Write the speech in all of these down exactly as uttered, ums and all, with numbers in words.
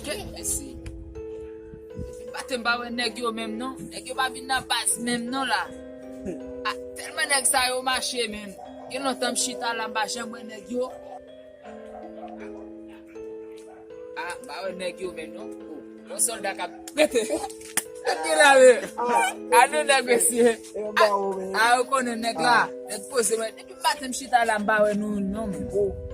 Mesye. Depi maten m pa wè nèg yo menm non. Nèg yo pa vin nan baz menm non la. Ah, tèlman nèg sa yo mache menm. Gen lontan m chita la m pa janm wè nèg yo. Ah, m pa wè nèg yo menm non. Oh, yon sòlda k ap rete. Nèg yo la menm. Ah, nou nèg mesye. Ah, ah, ou konnen nèg la. Nèg poze mwen. Depi maten m chita la m pa wè nou non menm.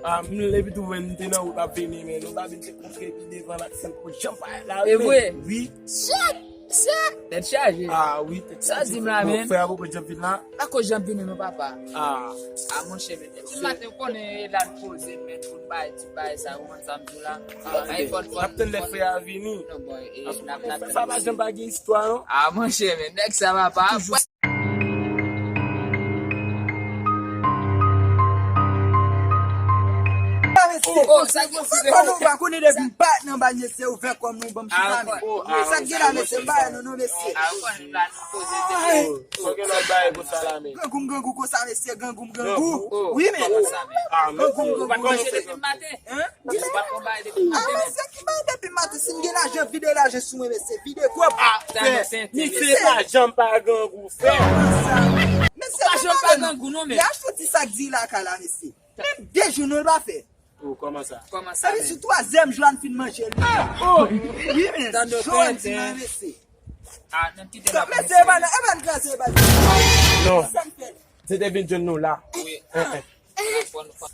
Ah, m leve tou mwen m te nan wout ap vini men nou pa vin te kontre pi devan la ki sèl pou janm pa la. E vre? Wi. Shit! Shit! Tèt chaje. Ah wi, tèt chaje. Sa di m la menm. Frè a poko janm vin la. Pako janm vini non papa. Ah. Ah monchè men. Depi maten ou konnen e la n poze men pou n bay ti bay sa ou konn sa m di w la. Ay fòn fòn. N ap tann lè frè a vini. Non bon, e n ap n ap tann. Sa pa janm pa gen istwa non. Ah monchè men nèg sa papa. Toujou. Oh, sa gen fide. Kòman ou pa konnen depi m pa nan bal mesye ouvè kò m nou ban m chita men. Sa k gen la mesye m pa wè nou non mesye. Grangou m grangou konsa mesye grangou m grangou. Wi men. Grangou m grangou mesye. Hein? Ah mesye ki bay depi maten si m gen lajan vide lajan sou mwen mesye vide kòb. Ni fè lajan m pa grangou frè. Mesye pa janm pa grangou non men. Lè achte ti sak diri lakay la mesye. Menm de jou nou l pa fè. Oh, kòman sa? Kòman sa? Sa vle di sou twazyèm jou a n fin manje l. Oh! Wi men jodi a mesye. Ah, nan kite la. Mesye e pa nan e pa n kraze e pa n. Non. Sa n fè? Se te vin jwenn nou la. Wi. Bonswa.